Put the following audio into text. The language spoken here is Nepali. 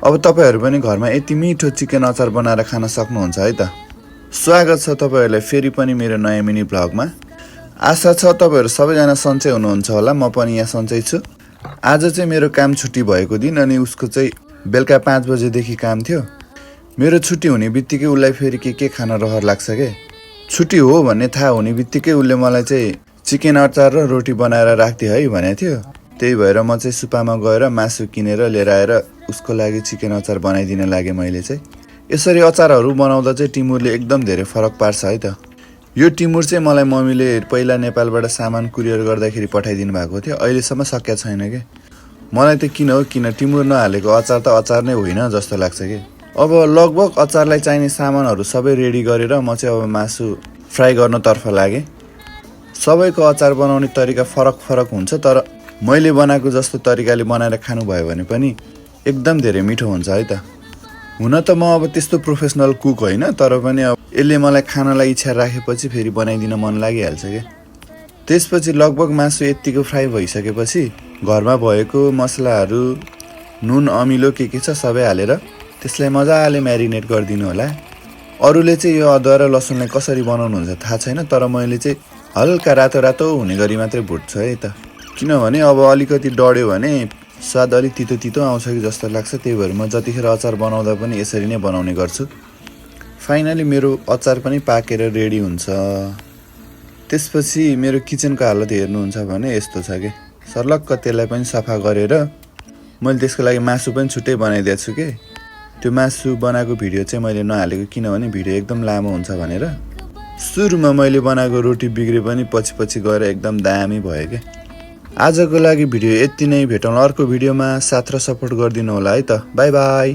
अब तपाईहरु पनि घरमा यति मिठो चिकन अचार बनाएर खान सक्नुहुन्छ है त। स्वागत छ तपाईहरुलाई फेरि पनि मेरो नयाँ मिनी भ्लगमा। आशा छ तपाईहरु सबैजना सन्चै हुनुहुन्छ होला, म पनि यहाँ सन्चै छु। आज चाहिँ मेरो काम छुट्टी भएको दिन अनि उसको चाहिँ बेलुका 5 बजेदेखि काम थियो। मेरो छुट्टी हुने बित्तिकै उलाई फेरि के खान रहर लाग्छ के। छुट्टी हो भन्ने थाहा हुने बित्तिकै उले मलाई चाहिँ चिकन अचार र रोटी बनाएर राख्दे है भनेको थियो। त्यही भएर म चाहिँ सुपामा गएर मासु किनेर लिएर आएर उसको लागि चिकन अचार बनाइदिन लागे मैले चाहिँ। यसरी अचारहरू बनाउँदा चाहिँ टिमुरले एकदम धेरै फरक पार्छ है त। यो टिमुर चाहिँ मलाई मम्मीले पहिला नेपालबाट सामान कुरियर गर्दाखेरि पठाइदिनु भएको थियो, अहिलेसम्म सकिया छैन के। मलाई त किन टिमुर नहालेको अचार त अचार नै होइन जस्तो लाग्छ के। अब लगभग अचारलाई चाहिने सामानहरू सबै रेडी गरेर म चाहिँ अब मासु फ्राई गर्नतर्फ लागे। सबैको अचार बनाउने तरिका फरक हुन्छ, तर मैले बनाएको जस्तो तरिकाले बनाएर खानु भयो भने पनि एकदम धेरै मिठो हुन्छ है त। हुन त म अब त्यस्तो प्रोफेसनल कुक होइन, तर पनि अब यसले मलाई खानलाई इच्छा राखेपछि फेरि बनाइदिन मन लागिहाल्छ के। त्यसपछि लगभग मासु यतिको फ्राई भइसकेपछि घरमा भएको मसलाहरू, नुन, अमिलो के छ सबै हालेर त्यसलाई मजाले म्यारिनेट गरिदिनु होला। अरूले चाहिँ यो अदुवा र लसुनलाई कसरी बनाउनुहुन्छ थाहा छैन, तर मैले चाहिँ हल्का रातो हुने गरी मात्रै भुट्छु है त। किनभने अब अलिकति डढ्यो भने स्वाद अलि तितो आउँछ कि जस्तो लाग्छ। त्यही भएर म जतिखेर अचार बनाउँदा पनि यसरी नै बनाउने गर्छु। फाइनली मेरो अचार पनि पाकेर रेडी हुन्छ। त्यसपछि मेरो किचनको हालत हेर्नुहुन्छ भने यस्तो छ के। सर्लक्क त्यसलाई पनि सफा गरेर मैले त्यसको लागि मासु पनि छुट्टै बनाइदिएको छु के। त्यो मासु बनाएको भिडियो चाहिँ मैले नहालेको, किनभने भिडियो एकदम लामो हुन्छ भनेर। सुरुमा मैले बनाएको रोटी बिग्रे पनि पछि गएर एकदम दामी भयो के। आजको लागि भिडियो यति नै, भेटौँ अर्को भिडियोमा। साथ र सपोर्ट गरिदिनु होला है त। By by.